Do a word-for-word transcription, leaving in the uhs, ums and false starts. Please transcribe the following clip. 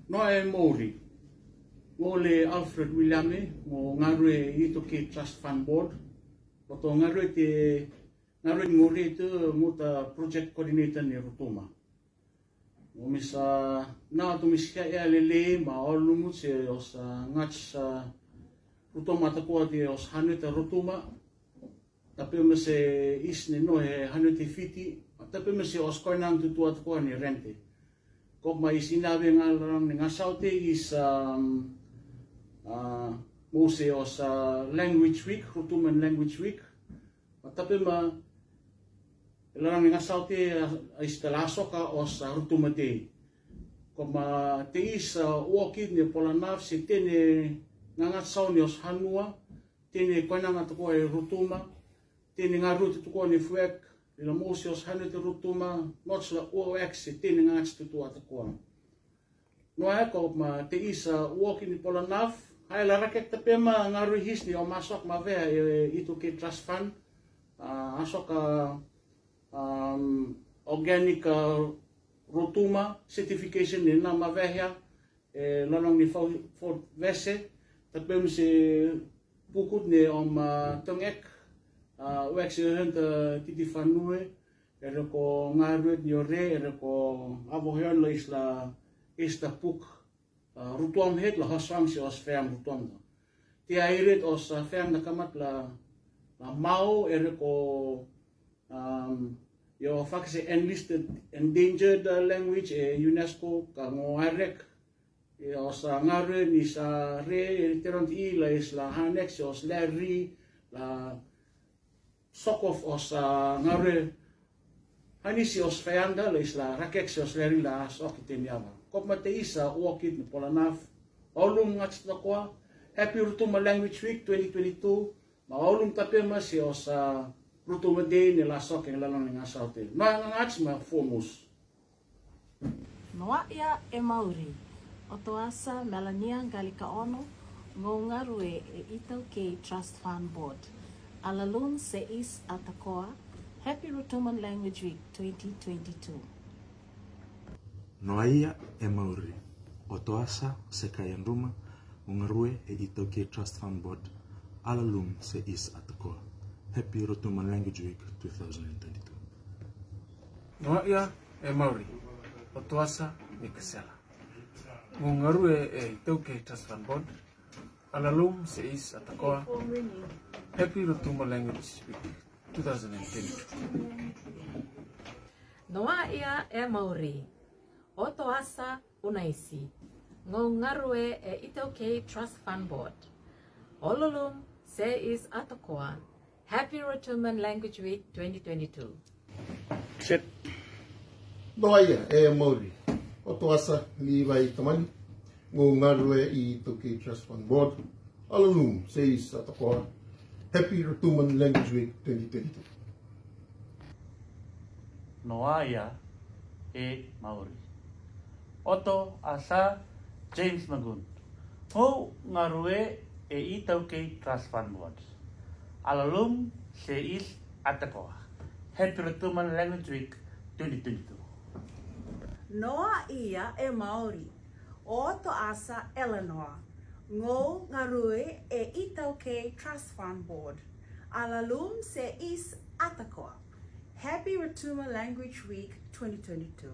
Noa e mauri. Ngou le Alfred Williame, ngou ngarue e iTaukei Trust Fund Board. Oto ngarue te, ngarue ngou re te, ngou ta project coordinator ni Rotuma. Ngou misa, na to misa e lele, ma olu ngou se os, ah, ngats, ah, Rotuma takoa te os hanu ta Rotuma. Tabe ma se is ni no he hanu te fiti, tabe ma se os koinang tutua takoa ni rente. Kop ma is ina be nga larang ni nga saute is, um, ah, mo se os, ah, language week, Rotuma Language Week. Tabe ma larang ni nga saute, ah, is ta la soka os, ah, Rotuma Day. Kop ma te is, ah, uokit ni pola naf se te ni nga ngat sau ni os hanua, te ni koinang takoa e Rotuma, te ni ngarue tutua ni fuek, ila mo se os hanu te Rotuma, nots la uoek se te ni ngats tutua takoa. Noa e kop ma te is, ah, uokit ni pola naf, hai la rakek tabe ma ngarue his ni o masok ma vea e, e iTaukei Trust Fund, ah, asok, ah, um, organic, ah, Rotuma certification ni na ma vea, e, lalong ni fau, fau vese, tabe ma se pukut ni om, ah, tongek, ah, uek se hen ta titi fanue, e re ko ngarue ni ore, e re ko avo hen la is la, is ta puk, ah, Rutuam het la hosang se os feang Rutuam ta. Te ai ret os, ah, feang na kamat la, la mau, e re ko, um, yo fak se enlisted endangered, ah, language e UNESCO ka ngo arek, e os, ah, ngarue ni sa re, e teron i la is la hanek se os leri, la sokof os, ah, ngarue. Hani se os feanda la is la rakek se os leri la sok i te ni ava. Kop ma te is, ah, uokit ni pola naf. Olum ngats takoa. Happy Rotuma Language Week twenty twenty-two. Ma olum tabe ma se os, ah, Rotuma Day ni la sok e lalong ni nga saute. Ma nga ngats ma fomus. Noa ia e mauri. Oto asa Melania Galikaono, ngou ngarue e iTaukei Trust Fund Board. Alalum se is a takoa. Happy Rotuma Language Week twenty twenty-two. Noa ia e mauri. Oto asa Sekaia Nruma, ngou ngarue e iTaukei Trust Fund Board. Alalum se is a takoa. Happy Rotuma Language Week two thousand and twenty-two. Noa ia e mauri. Oto asa Mikasela, ngou ngarue e iTaukei Trust Fund Board. Alalum se is a takoa. Happy Rotuma Language Week two thousand and twenty-two. Noa ia e mauri. Oto asa Unaisi, ngou ngarue e iTaukei Trust Fund Board. Alalum se is a takoa. Happy Rotuma Language Week twenty twenty-two. Set. Noa ia e mauri. Oto asa Livai Tamani, ngou ngarue e iTaukei Trust Fund Board. Alalum se is a takoa. Happy Rotuma Language Week twenty twenty-two. Noa ia e mauri. Oto asa James Magun, ngou ngarue e iTaukei Trust Fund Board. Alalum se is a takoa. Happy Rotuma Language Week twenty twenty-two. Noa ia e mauri. Oto asa Eleanor, ngou ngarue e iTaukei Trust Fund Board. Alalum se is a takoa. Happy Rotuma Language Week twenty twenty-two.